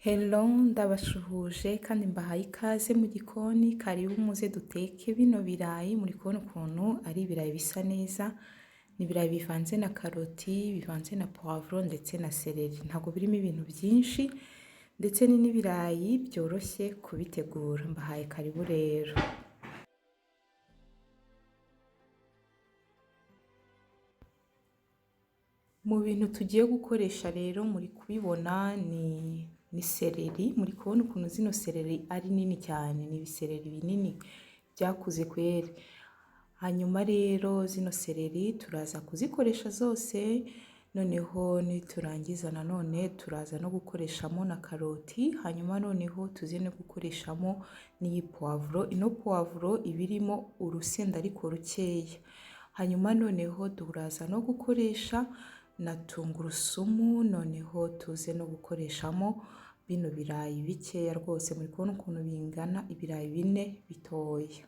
Hello ndabashuhuje kandi mbahaye ikaze mu gikoni, karibu muze duteke bino birayi. Muri kubona ukuntu ari ibirayi bisa neza, ni ibirayi bivanze na karoti, bivanze na puwavuro ndetse na seleri. Ntabwo birimo ibintu byinshi ndetse ni n'ibirayi byoroshye kubitegura. Mbahaye karibu rero. Mu bintu tugiye gukoresha rero muri kubibona ni seleri. Muri kubona ukuntu zino seleri ari nini cyane, ni ibiseleri binini byakuze kweri. Hanyuma rero zino seleri turaza kuzikoresha zose, noneho niturangiza nanone turaza no gukoreshamo na karoti, hanyuma noneho tuze no gukoreshamo n'iyi puwavuro. Ino puwavuro iba irimo urusenda ariko rukeya. Hanyuma noneho turaza no gukoresha na tungurusumu, noneho tuze no gukoreshamo bino birayi bikeya rwose. Muri kubona ukuntu bingana, ibirayi 4 bitoya.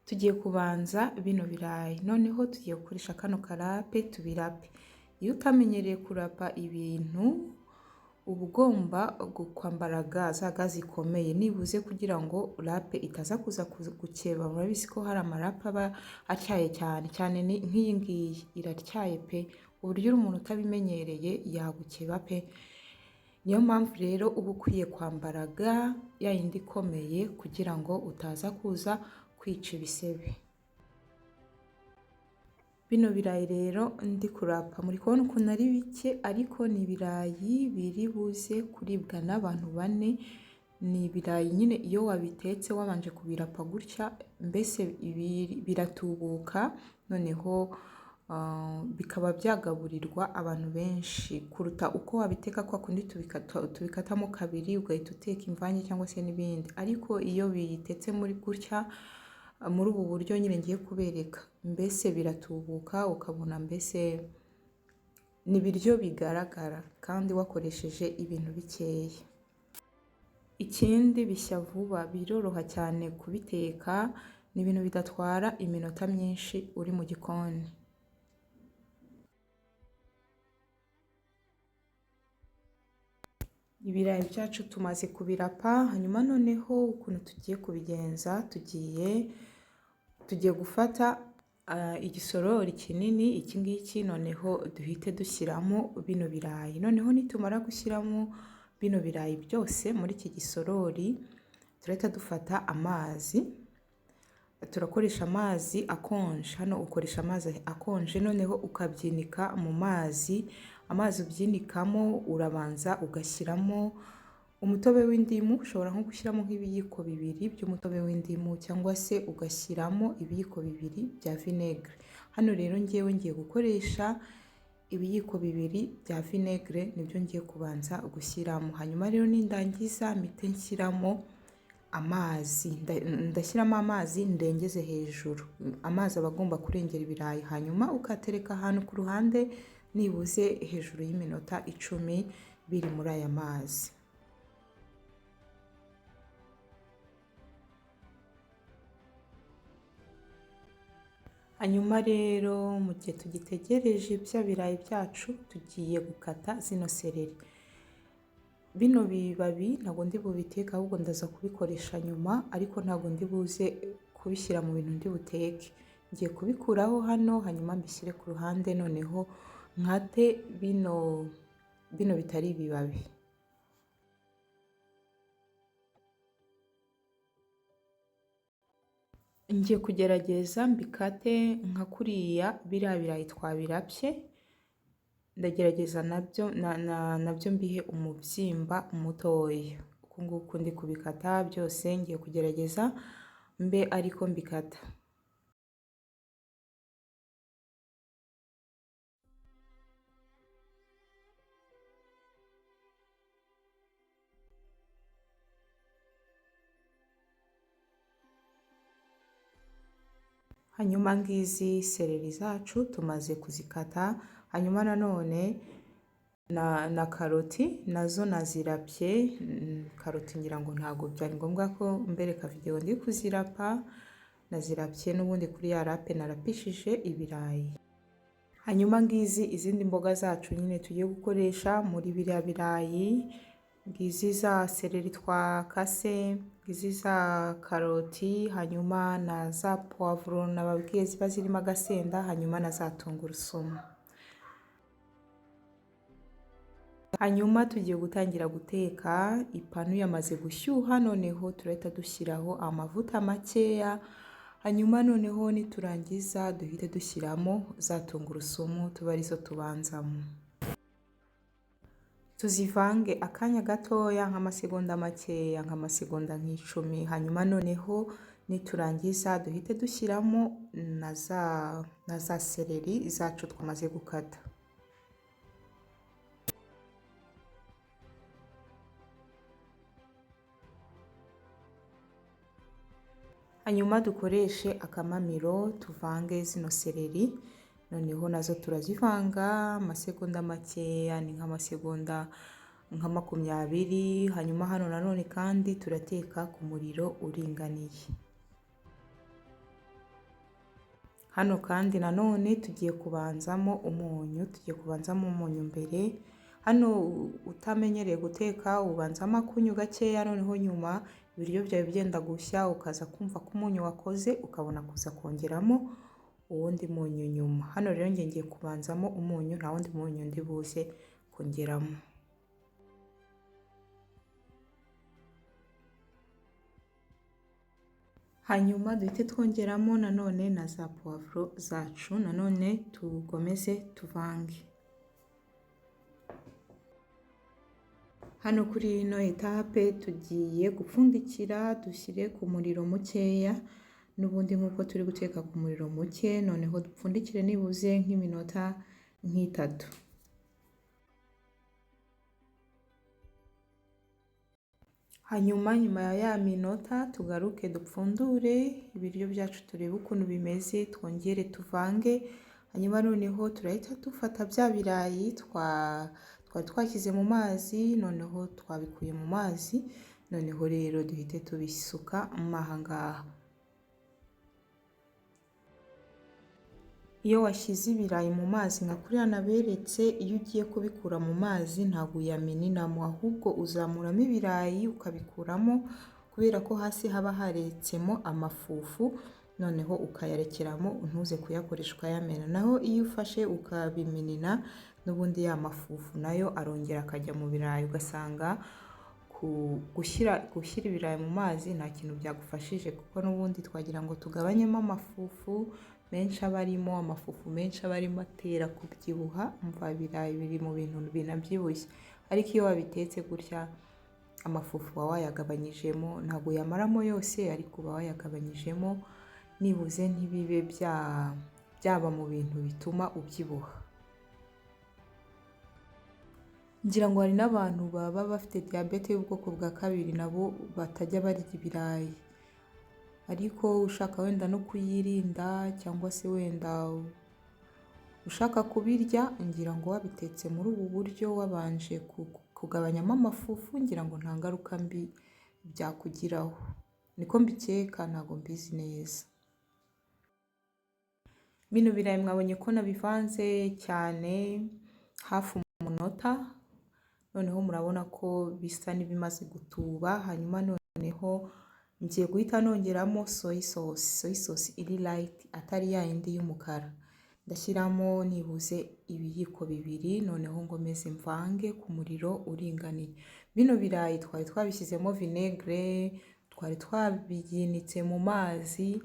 Tugiye kubanza bino birayi, noneho tugiye gukoresha kano karape tubirape. Iyo utamenyereye kurapa ibintu uba ugomba kwambara ga, za ga zikomeye nibuze kugira ngo rape itaza kuza gukeba. Murabizi ko hari amarape aba atyaye cyane cyane, ni nk'iyi ngiyi iratyaye pe, uburyo uri umuntu utabimenyereye yagukeba pe. Niyo mpamvu rero uba ukwiye kwambara ga ya yindi ikomeye kugira ngo utaza kuza kwica ibisebe. Bino birayi rero ndi kurapa, muri kubona ukuntu ari bike, ariko ni ibirayi biri buze kuribwa n'abantu 4. Ni ibirayi nyine iyo wabitetse wabanje kubirapa gutya, mbese biratubuka, noneho bikaba byagaburirwa abantu benshi kuruta uko wabiteka kwa kundi tubikatamo kabiri ugahita uteka imvange cyangwa se n'ibindi. Ariko iyo bitetse muri gutya, muri ubu buryo nyine ngiye kubereka, mbese biratubuka, ukabona mbese ni ibiryo bigaragara kandi wakoresheje ibintu bikeya. Ikindi bishya vuba, biroroha cyane kubiteka, ni ibintu bidatwara iminota myinshi uri mu gikoni. Ibirayi byacu tumaze kubirapa, hanyuma noneho ukuntu tugiye kubigenza, tugiye gufata igisorori kinini iki ngiki, noneho duhite dushyiramo bino birayi. Noneho nitumara gushyiramo bino birayi byose muri iki gisorori, turahita dufata amazi. Turakoresha amazi akonje. Hano ukoresha amazi akonje, noneho ukabyinika mu mazi. Amazi ubyinikamo urabanza ugashyiramo umutobe w'indimu, ushobora nko gushyiramo nk'ibiyiko 2 by'umutobe w'indimu, cyangwa se ugashyiramo ibiyiko 2 bya vinegere. Hano rero ngewe ngiye gukoresha ibiyiko 2 bya vinegere, nibyo ngiye kubanza gushyiramo. Hanyuma rero nindangiza mpite nshyiramo amazi, ndashyiramo amazi ndengeze hejuru. Amazi aba agomba kurengera ibirayi, hanyuma ukatereka ahantu ku ruhande nibuze hejuru y'iminota 10 biri muri aya mazi. Hanyuma rero mu gihe tugitegereje bya birayi byacu, tugiye gukata zino seleri. Bino bibabi ntabwo ndi bubiteke, ahubwo ndaza kubikoresha nyuma, ariko ntabwo ndi buze kubishyira mu bintu ndi buteke. Ngiye kubikuraho hano, hanyuma mbishyire ku ruhande, noneho nkate bino bitari ibibabi. Ngiye kugerageza mbikate nka kuriya biriya birayi twabirapye, ndagerageza nabyo mbihe umubyimba mutoya. Uku nguku ndi kubikata byose, ngiye kugerageza mbe ariko mbikata. Hanyuma ngizi seleri zacu tumaze kuzikata, hanyuma nanone na karoti nazo nazirapye. Karoti ngira ngo ntabwo byari ngombwa ko mbereka video ndi kuzirapa, nazirapye n'ubundi kuri ya rape narapishije ibirayi. Hanyuma ngizi izindi mboga zacu nyine tugiye gukoresha muri biriya birayi, ngizi za seleri twakase, ngizi za karoti, hanyuma na za puwavuro nababwiye ziba zirimo agasenda, hanyuma na za tungurusumu. Hanyuma tugiye gutangira guteka, ipanu yamaze gushyuha, noneho turahita dushyiraho amavuta makeya, hanyuma noneho niturangiza duhite dushyiramo za tungurusumu tuba arizo tubanzamo. Tuzivange akanya gatoya nk'amasegonda makeya, nk'amasegonda nk'icumi, hanyuma noneho niturangiza duhite dushyiramo na za seleri zacu twamaze gukata. Hanyuma dukoreshe akamamiro tuvange zino seleri, noneho nazo turazivanga amasegonda makeya, ni nk'amasegonda nka 20, hanyuma hano nanone kandi turateka ku muriro uringaniye. Hano kandi nanone tugiye kubanzamo umunyu, tugiye kubanzamo umunyu mbere. Hano utamenyereye guteka ubanzamo akunyu gakeya, noneho nyuma ibiryo byawe byenda gushya ukaza kumva ko umunyu wakoze, ukabona kuza kongeramo uwundi munyu nyuma. Hano rero njye ngiye kubanzamo umunyu, nta wundi munyu ndi buze kongeramo. Hanyuma duhite twongeramo nanone na za puwavuro zacu, nanone tugomeze tuvange. Hano kuri ino etape tugiye gupfundikira dushyire ku muriro mukeya, n'ubundi nk'uko turi guteka ku muriro muke, noneho dupfundikire nibuze nk'iminota nk'itatu. Hanyuma nyuma ya ya minota tugaruke dupfundure ibiryo byacu turebe ukuntu bimeze, twongere tuvange. Hanyuma noneho turahita dufata bya birayi twari twashyize mu mazi, noneho twabikuye mu mazi, noneho rero duhite tubisuka aha ngaha. Iyo washyize ibirayi mu mazi nka kuriya naberetse, iyo ugiye kubikura mu mazi ntabwo uyameninamo, ahubwo uzamuramo ibirayi ukabikuramo, kubera ko hasi haba haretsemo amafufu, noneho ukayarekeramo ntuze kuyakoresha ukayamena. Naho iyo ufashe ukabiminina n'ubundi ya mafufu nayo arongera akajya mu birayi, ugasanga gushyira ibirayi mu mazi nta kintu byagufashije, kuko n'ubundi twagira ngo tugabanyemo amafufu menshi aba arimo, amafufu menshi aba arimo atera kubyibuha. Umva ibirayi biri mu bintu binabyibushye, ariko iyo wabitetse gutya amafufu uba wayagabanyijemo, ntabwo uyamaramo yose ariko uba wayagabanyijemo, nibuze ntibibe byaba mu bintu bituma ubyibuha. Ngira ngo hari n'abantu baba bafite diyabete y'ubwoko bwa kabiri nabo batajya barya ibirayi, ariko ushaka wenda no kuyirinda cyangwa se wenda ushaka kubirya, ngira ngo wabitetse muri ubu buryo wabanje kugabanyamo amafufu, ngira ngo nta ngaruka mbi byakugiraho. Niko mbikeka, ntabwo mbizi neza. Bino birayi mwabonye ko nabivanze cyane hafi umunota, noneho murabona ko bisa n'ibimaze gutuba. Hanyuma noneho ngiye guhita nongeramo soy sauce, soy sauce iri light atari ya yindi y'umukara. Ndashyiramo nibuze ibiyiko 2, noneho ngomeze mvange ku muriro uringaniye. Bino birayi twari twabishyizemo vinegere, twari twabyinitse mu mazi,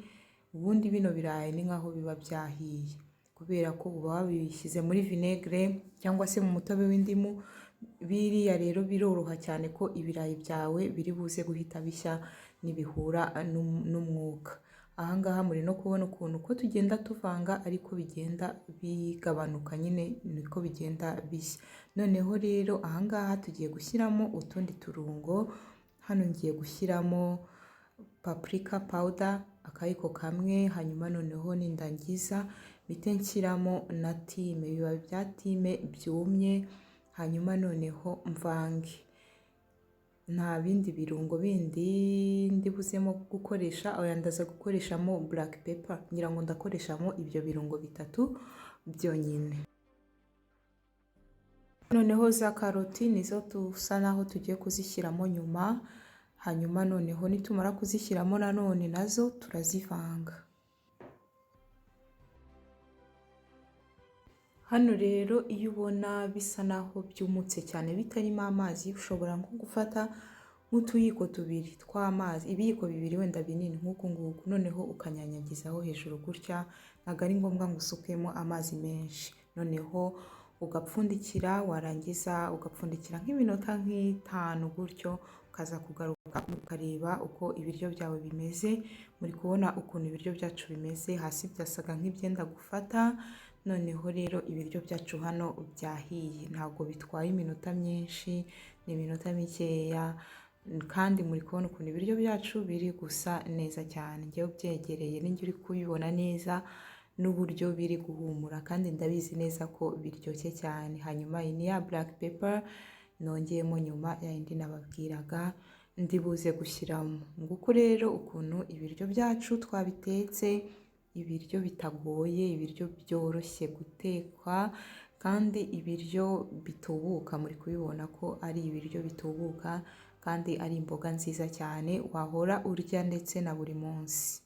ubundi bino birayi ni nkaho biba byahiye, kubera ko uba wabishyize muri vinegere cyangwa se mu mutobe w'indimu. Biriya rero biroroha cyane ko ibirayi byawe biri buze guhita bishya nibihura n'umwuka. Aha ngaha muri no kubona ukuntu uko tugenda tuvanga ariko bigenda bigabanuka nyine, niko bigenda bishya. Noneho rero aha ngaha tugiye gushyiramo utundi turungo. Hano ngiye gushyiramo paprika powder akayiko kamwe, hanyuma noneho nindangiza mpite nshyiramo na thyme, ibibabi bya thyme byumye, hanyuma noneho mvange. Nta bindi birungo bindi ndibuzemo gukoresha, oya ndaza gukoreshamo black pepper, ngira ngo ndakoreshamo ibyo birungo bitatu byonyine. Noneho za karoti nizo dusa naho tugiye kuzishyiramo nyuma, hanyuma noneho nitumara kuzishyiramo nanone nazo turazivanga. Hano rero iyo ubona bisa naho byumutse cyane bitarimo amazi, ushobora nko gufata nk'utuyiko tubiri tw'amazi, ibiyiko bibiri wenda binini nk'uku nguku, noneho ukanyanyagizaho hejuru gutya, ntabwo ari ngombwa ngo usukemo amazi menshi. Noneho ugapfundikira, warangiza ugapfundikira nk'iminota nk'itanu gutyo, ukaza kugaruka ukareba uko ibiryo byawe bimeze. Muri kubona ukuntu ibiryo byacu bimeze, hasi byasaga nk'ibyenda gufata. Noneho rero ibiryo byacu hano byahiye, ntabwo bitwaye iminota myinshi, ni iminota mikeya, kandi muri kubona ukuntu ibiryo byacu biri gusa neza cyane. Njyewe ubyegereye ninjye uri kubibona neza n'uburyo biri guhumura, kandi ndabizi neza ko biryoshye cyane. Hanyuma iyi ni ya black pepper nongeyemo nyuma ya yindi nababwiraga ndi buze gushyiramo. Nguko rero ukuntu ibiryo byacu twabitetse, ibiryo bitagoye, ibiryo byoroshye gutekwa kandi ibiryo bitubuka. Muri kubibona ko ari ibiryo bitubuka kandi ari imboga nziza cyane wahora urya ndetse na buri munsi.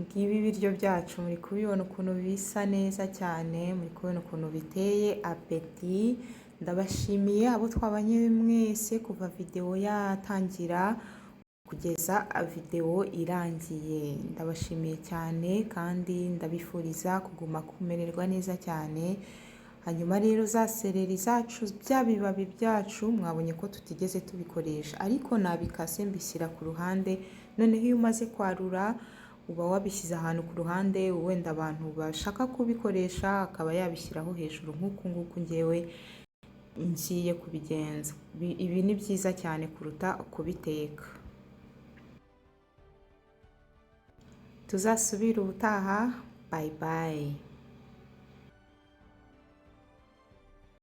Ngibi ibiryo byacu, muri kubibona ukuntu bisa neza cyane, muri kubibona ukuntu biteye apeti. Ndabashimiye abo twabanye mwese kuva videwo yatangira kugeza videwo irangiye. Ndabashimiye cyane kandi ndabifuriza kuguma kumererwa neza cyane. Hanyuma rero za seleri zacu, bya bibabi byacu mwabonye ko tutigeze tubikoresha, ariko nabikase mbishyira ku ruhande. Noneho iyo umaze kwarura uba wabishyize ahantu ku ruhande, wenda abantu bashaka kubikoresha akaba yabishyiraho hejuru nk'uku nguku njyewe ngiye kubigenza. Ibi ni byiza cyane kuruta kubiteka. Tuzasubire ubutaha, bye bye.